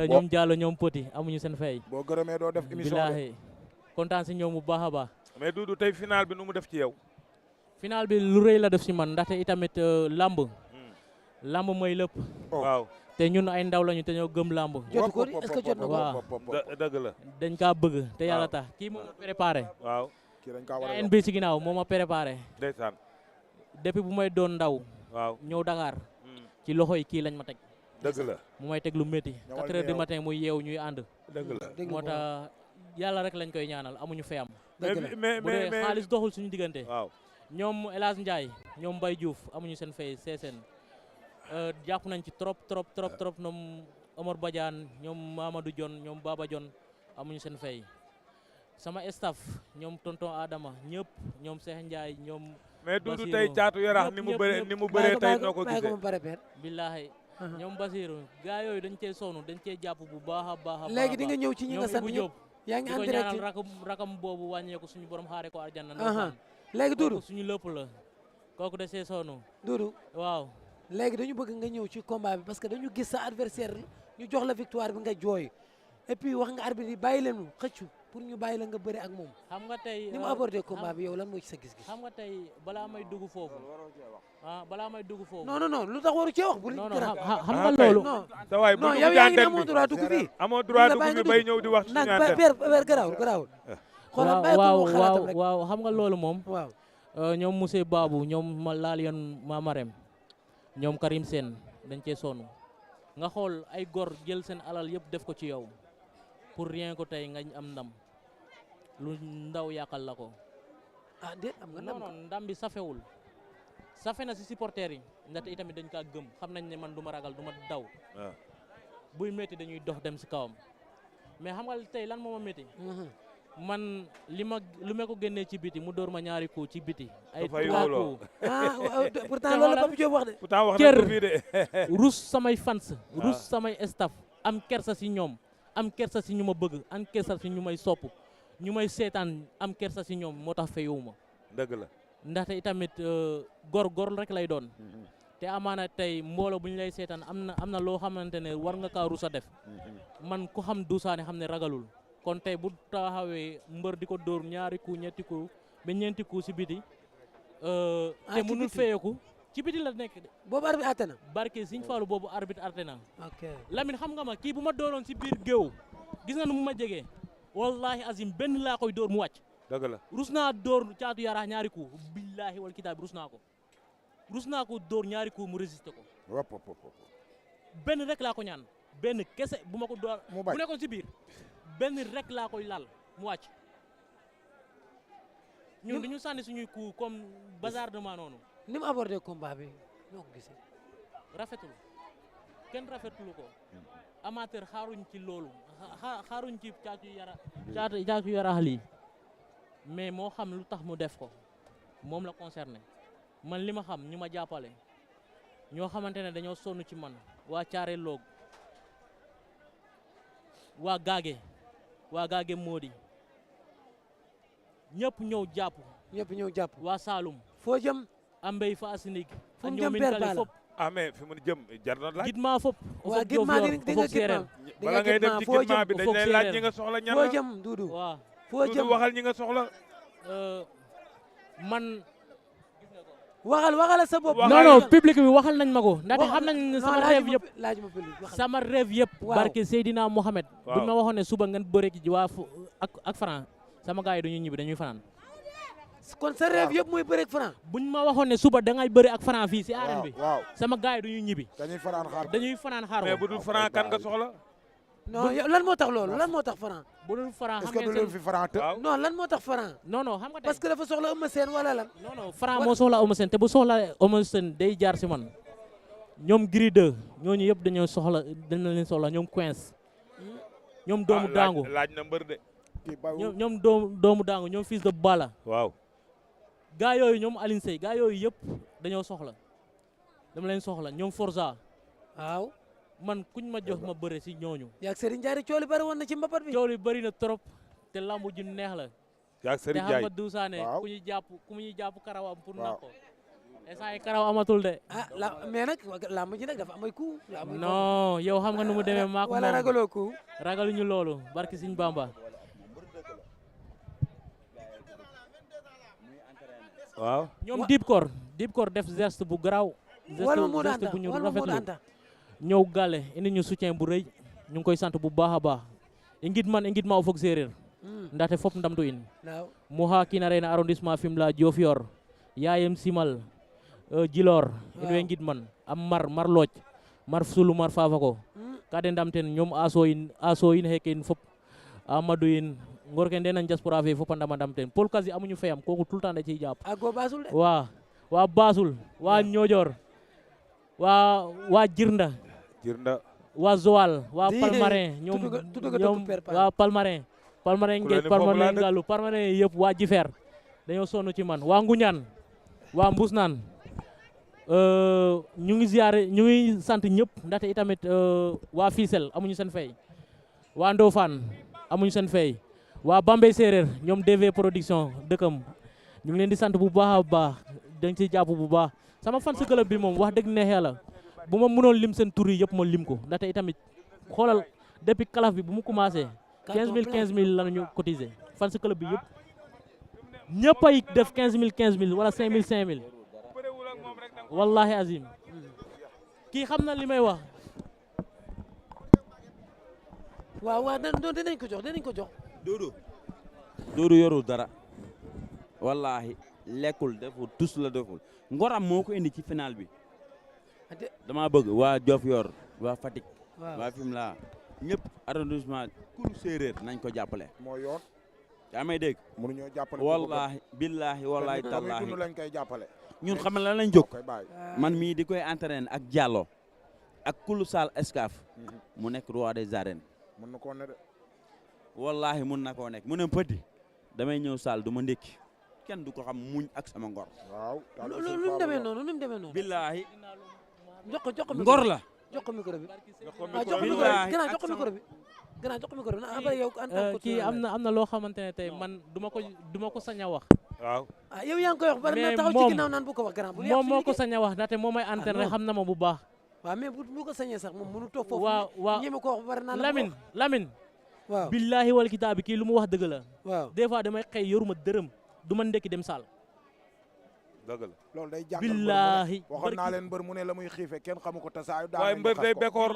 ñoom Diallo ñoom Poti amuñu seen fay. boo gërëmee doo def émission billaahi kontaan si ñoom bu baax a baax. mais Doudou tey final bi nu mu def ci yow. final bi lu rëy la def si man ndaxte itamit lamb. lamb mooy lépp. waaw te ñun ay ndaw lañu te ñoo gëm lamb. jotu ko est-ce que jot na ko waaw dëgg la. dañ kaa bëgg te yàlla tax kii moo ma préparé. waaw kii dañ kaa war a ANB si ginnaaw moo ma préparé. ndeysaan. depuis bu may doon ndaw. waaw ñëw Dakar. ci loxo yi kii lañ ma teg. dëgg la mu may teg lu métti. 4 heures du matin muy yeew ñuy ànd. dëgg la moo tax yàlla rek lañ koy ñaanal amuñu fayam. mais bu dee xaalis doxul suñu diggante. waaw ñoom El Hadj Ndiaye ñoom Mbaye Diouf amuñu seen fay seeseen jàpp nañ ci trop ñoom Omar Badiane ñoom Mamadou Dione ñoom Baba Dione amuñu seen fay sama staff ñoom tonton Adama ñëpp ñoom Cheikh Ndiaye ñoom. mais Doudou tey Caatu Yaraax ni mu bëree tey noo ko gisee. billaahi ñoom Basirou gaa yooyu dañ cee sonn dañ cee jàpp bu baax a baax. léegi di nga ñëw ci ñi nga sant ñëpp yaa ngi en direct di ko ñaanal rakam boobu wàññeeku suñu borom xaare ko arjana. léegi Doudou suñu lépp la kooku de see sonn. Doudou waaw. léegi dañu bëgg nga ñëw ci combat bi parce que dañu gis sa adversaire ñu jox la victoire bi nga jooy et puis wax nga arbitre yi bàyyi leen xëccu pour ñu bàyyi la nga bëri ak moom. xam nga tey ni mu abordé combat bi yow lan mooy ci sa gis-gis. xam nga tey balaa may dugg foofu. balaa may dugg foofu. non lu tax waru cee wax. non xam nga loolu. non yow yaa ngi ne amoo droit dugg fii. amoo droit dugg fii bay ñëw di wax. nag père garaawul. xoolal bàyyi ko mu xalaatam rek waaw xam nga loolu moom. waaw ñoom monsieur Babou ñoom ma laal yoon Mamarem ñoom Karim Sène dañ cee sonn nga xool ay gor jël seen alal yëpp def ko ci yow pour rien ko tey nga am ndam lu ndaw yàqal la ko. déet am nga ndam non ndam bi safewul safe na si supporters yi ndaxte itamit dañ kaa gëm xam nañ ne man du ma ragal du ma daw. buy métti dañuy dox dem si kawam mais xam nga tey lan moo ma métti. man lu ma ko génnee ci biti mu dóor ma ñaari coup ci biti. ay 3 coups. pourtant loolu la Pape Diop wax de. pourtant wax na ko fii de. rus samay fans. rus samay staff am kersa si ñoom am kersa si ñu ma bëgg am kersa si ñu may sopp ñu may seetaan am kersa si ñoom moo tax fayewuma. dëgg la ndaxte itamit góor rek lay doon. te amaana tey mbooloo bu ñu lay seetaan am na loo xamante ne war nga kaa rus a def. man ku xam Doudou Sané xam ne ragalul. kon tey bu taxawee mbër di ko dóor ñaari coup ñetti coup ba ñeenti coup si biti. te mënul feyeku ci biti la nekk de. boobu arbitre àtte na. barke Sëñ Fallu boobu arbitre àtte na. ok Lamine xam nga ma kii bu ma dooroon si biir géew gis nga nu mu ma jegee wallahi azim benn laa koy dóor mu wàcc. dëgg la rus naa dóor Caatu Yaraax ñaari coup billahi wal kitaab rus naa ko dóor ñaari coup mu résister ko. benn rek laa ko ñaan benn kese bu ma ko door bu nekkoon si biir. benn rek laa koy laal mu wàcc ñun dañu sànni suñuy coup comme bazardement noonu. ni mu abordé combat bi ñoo ko gisee. rafetul kenn rafetulu ko amateur xaaruñ ci loolu xaaruñ ci Caatu Yaraax lii mais moo xam lu tax mu def ko moom la concerné man li ma xam ñu ma jàppale ñoo xamante ne dañoo sonn ci man waa Caare Loog waa Gaage Modi ñëpp ñëw jàpp. waa Saloum. foo jëm. Ambey fa asinig. fu mu jëm Père Balla. mais fi mu jëm jar na laaj. Gidma fop. waa Gidma di nga Gidma. bala ngay dem ci Gidma bi dañ lay laaj ñi nga soxla ñan la. foo jëm Doudou. waaw foo jëm Doudou waxal ñi nga soxla. man. waxal sa bopp. non public bi waxal nañ ma ko. ndaxte xam nañ ne sama rêve yëpp. laaj ma public sama rêve yëpp. barke Seydina Mohamed. buñ ma waxoon ne suba ngeen bëre ci waa ak Franc sama gars yi dañuy ñibbi dañuy fanaan. kon sa rêve yëpp mooy bëre ak Franc. buñ ma waxoon ne suba da ngay bëre ak Franc fii si arène bi. sama gars yi dañuy ñibbi. dañuy fanaan xaar mais bu dul Franc kan nga soxla. non lan moo tax loolu lan moo tax Franc. bu dul Franc xam ngeen fi Franc non lan moo tax Franc. non xam nga tey parce que dafa soxla Eumeu Sène wala lan. non Franc moo soxla Eumeu Sène te bu soxla Eumeu Sène day jaar si man ñoom Gris 2 ñooñu yëpp dañoo soxla dañ leen soxla ñoom Quench ñoom doomu daangu laaj na mbër de. ñoom doomu daangu ñoom fils de Balla. waaw. gaa yooyu ñoom Aline Sey gaa yooyu yëpp dañoo soxla dama leen soxla ñoom Forza. waaw. man kuñ ma jox ma bëre si ñooñu. yaa Serigne Ndiaye cooli bari woon na ci mbapat bi. cooli bari na trop te lambu ju neex la. yaa Serigne te xam Ndiaye nga Doudou Sané ku ñuy jàpp karawam pour na ko instant yi karaw amatul de. ah mais nag lamb ji nag dafa am ay coup. non yow xam nga nu mu demee maak wala moom ragaloo coup. ragaluñu loolu barki Sëñ Bamba. waaw ñoom Deep Kor def geste bu garaaw. geste bu ñu rafetlu ñëw gàlle indi ñu soutien bu rëy ñu ngi koy sant bu baax a baax. i ngid ma o fog séeréer ndaxte fop ndamtu in mo xa kiina reena arrondissement Fimela Diofior yayem simal Djilor in way ngid man am mar looj mar sulu mar fafako ka de ndam ten ñoom aso in xeke in fop Amadou in ngor ke ndena diaspora fe fop a ndam ten Paul Kasi amuñu feyam kooku tout le temps da ciy jàpp waa Basul waa Ñoojor waa Jirnda waa Joal waa Palmarin ñoom waa Palmarin Ngeej Palmarin Ngalu Palmarin yëpp waa Jifeer dañoo sonn ci man waa Nguñaan waa Mbusnaan ñu ngi ziare ñu ngi sant ñëpp ndaxte itamit waa Fissel amuñu seen fay waa Ndofane amuñu seen fay waa Bambey Séeréer ñoom DV production dëkkam ñu ngi leen di sant bu baax a baax dañ ci jàpp bu baax sama fan sa club bi moom wax dëgg neex yàlla bu ma mënoon lim seen tur yi yëpp ma lim ko ndaxte itamit xoolal depuis kalaf bi bu mu commencé 15000 la ñu cotisé fan sa club bi yëpp ñëpp ay def 15000 wala 5000 wallahi azim kii xam na li may wax. waaw dinañ ko jox. Doudou yorul dara wallahi lekkul deful tus la deful ngoram moo ko indi ci final bi. dama bëgg waa Diofior waa Fatick waa Fimela ñëpp arrondissement kuru séeréer nañ ko jàppale. moo yoon. yaa may dégg. mënuñoo jàppale. wallahi billahi wallahi tallahi lañ koy jàppale. ñun xam lan lañ jóg. man mii di koy entraîner ak Diallo ak Kulu Sal Escaf mu nekk roi des arènes. mën na koo ne de. wallahi mun na koo nekk mu ne petit damay ñëw Sal du ma ndékki kenn du ko xam muñ ak sama ngor. waaw lu mu demee noonu. billahi jox ko ngor la. jox ko micro bi. jox ko micro bi gannaaw jox ko micro bi après yow en tant que kii am na loo xamante ne tey man duma ko sañ a wax. waaw. yow yaa ngi koy wax bari na taxaw ci ginnaaw naan bu ko wax gannaaw bu moom moo ko sañ a wax ndaxte moo may entraîné xam na ma bu baax. waaw mais bu ko sañee sax moom mënu toog foofu. waaw ñeme ko wax bari na Lamine. waaw billahi wal kitaabi kii lu mu wax dëgg la. waaw des fois damay xëy yoruma dërëm du ma ndekki dem saal. dëgg la loolu day jàngal billahi waxoon naa leen mbër mu ne la muy xiife kenn xamu ko te saa yu waaye mbër day bekkoor.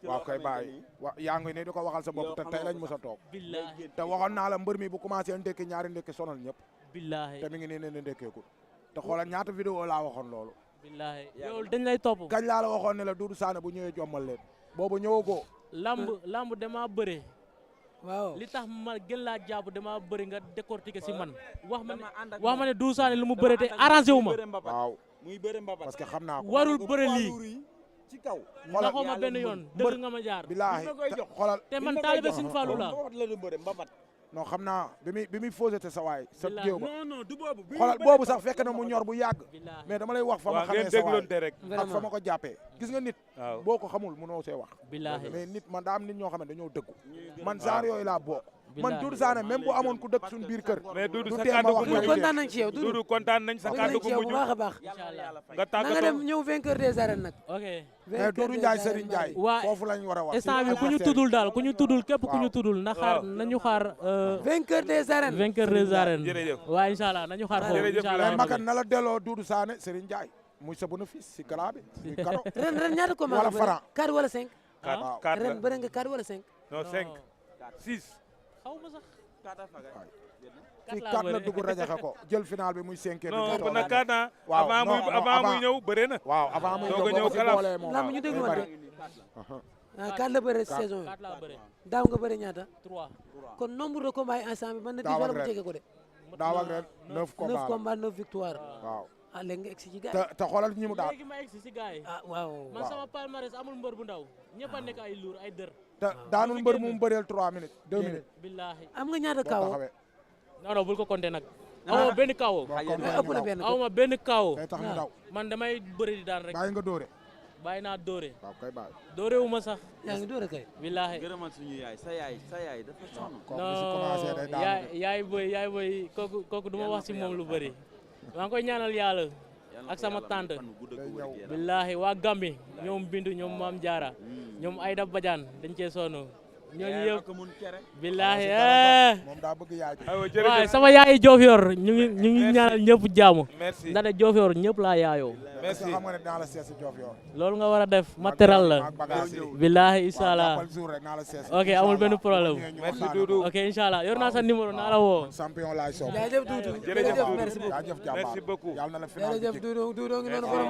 waaw koy bàyyi yaa ngi ne di ko waxal sa bopp te tey lañ mës a toog. billahi te waxoon naa la mbër mi bu commencé ndekki ñaari ndekki sonal ñëpp. billahi te mi ngi ne ndekkeekul te xoolal ñaata vidéo laa waxoon loolu. billahi yow dañ lay topp. gañ laa la waxoon ne la Doudou Sané bu ñëwee jommal leen boobu ñëwagoo. lamb dama bëre. waaw li tax ma gën laa jàpp dama bëri nga décortiquer si man wax ma ne Doudou Sané lu mu bëre te arrangé wu ma. waaw muy bëre mbapat parce que xam naa ko. warul bëre lii ci kaw. naxoo ma benn yoon dëgg nga ma jaar. bilaahi xoolal te man taalibe Sëñ Fallu la. non xam naa bi muy fausé te sa waay sa géew ba non du boobu. xoolal boobu sax fekk na mu ñor bu yàgg mais dama lay wax fa ma xamee sa waay rek. ak fa ma ko jàppee gis nga nit boo ko xamul mënoo see wax billaahi mais nit man daa am nit ñoo xam ne dañoo dëggu man genre yooyu laa bokk man Doudou Sané même bu amoon ku dëkk suñu biir kër mais Doudou du sa tee ma kàddu wax gu mujj kontaan nañ ci yow Doudou kontaan nañ sa kàddu gu bu mujj baax a baax nga na nga tàggatoo dem ñëw vainqueur des arènes nag ok mais Doudou Ndiaye Serigne Ndiaye waa foofu lañ war a wax instant bi ku ñu tuddul daal ku ñu tuddul képp ku ñu tuddul nañu xaar vainqueur des arènes vainqueur des arènes jërëjëf waa incha allah nañu xaar foofu jërëjëf incha allah mais makan na la delloo Doudou Sané Serigne Ndiaye muy sa bénéfice si kala bi muy kado ren ñaata combat wala Franc 4 wala 5 waaw ren bëre nga 4 wala 5 non 5 6 xaw ma sax fii 4 la dugg rajaxe ko jël final bi muy 5 non na 4 ans waaw avant muy ñëw bëre na waaw avant muy doog a ñëw ñëw kalaaf. boolee moom lamb ñu déglu ma de 4 la bëre saison yi 4 laa bëre daaw nga bëre ñaata 3 kon nombre de combats yi ensemble mën na Daaw 10 wala ak mu ren. jege ko de daaw ak ren 9 9 combats combats 9 victoire waaw léegi nga egsi ci gars te xoolal ñi mu daal léegi ma egsi si gars yi waaw man sama palmarès amul mbër bu ndaw ñëpp a nekk ay luur ay dër te daanul mbër mu bëreel 3 minutes 2 minutes billahi am nga ñaata boo kaw taxawee non bul ko compter nag awma benn kaw ëpp na benn awma benn kaw day tax mu daw man damay bëri di daan rek bàyyi nga dóore bàyyi naa dóore waaw kay bàyyi dóore wu ma sax yaa ngi dóore kay billahi gërëmal suñu yaay sa yaay dafa sonn. kooku bi si commencé day daanu yaay boy kooku du ma wax ci moom lu bëri maa ngi koy ñaanal yàlla ak sama tante day ñëw billahi waa Gambi ñoom Bindu ñoom Maam Jaara ñoom Ayda Badiane dañ cee sonn ñooñu yëpp billahi moom daa bëgg yaay aywa waaw jërëjëf sama yaayi Diofior ñu ngi ñaanal ñëpp jaamu merci ndax de Diofior ñëpp laa yaayoo parce que merci xam nga ne dinaa la seet si Diofior loolu nga war a def matériel la billahi inshallah ok amul benn problème merci Doudou ok inshallah yor naa sa numéro naa la woo champion laay soog jaajëf Doudou jërëjëf merci beaucoup jaajëf jàmbaar merci beaucoup yàlla na la final jërëjëf Doudou ngi noonu borom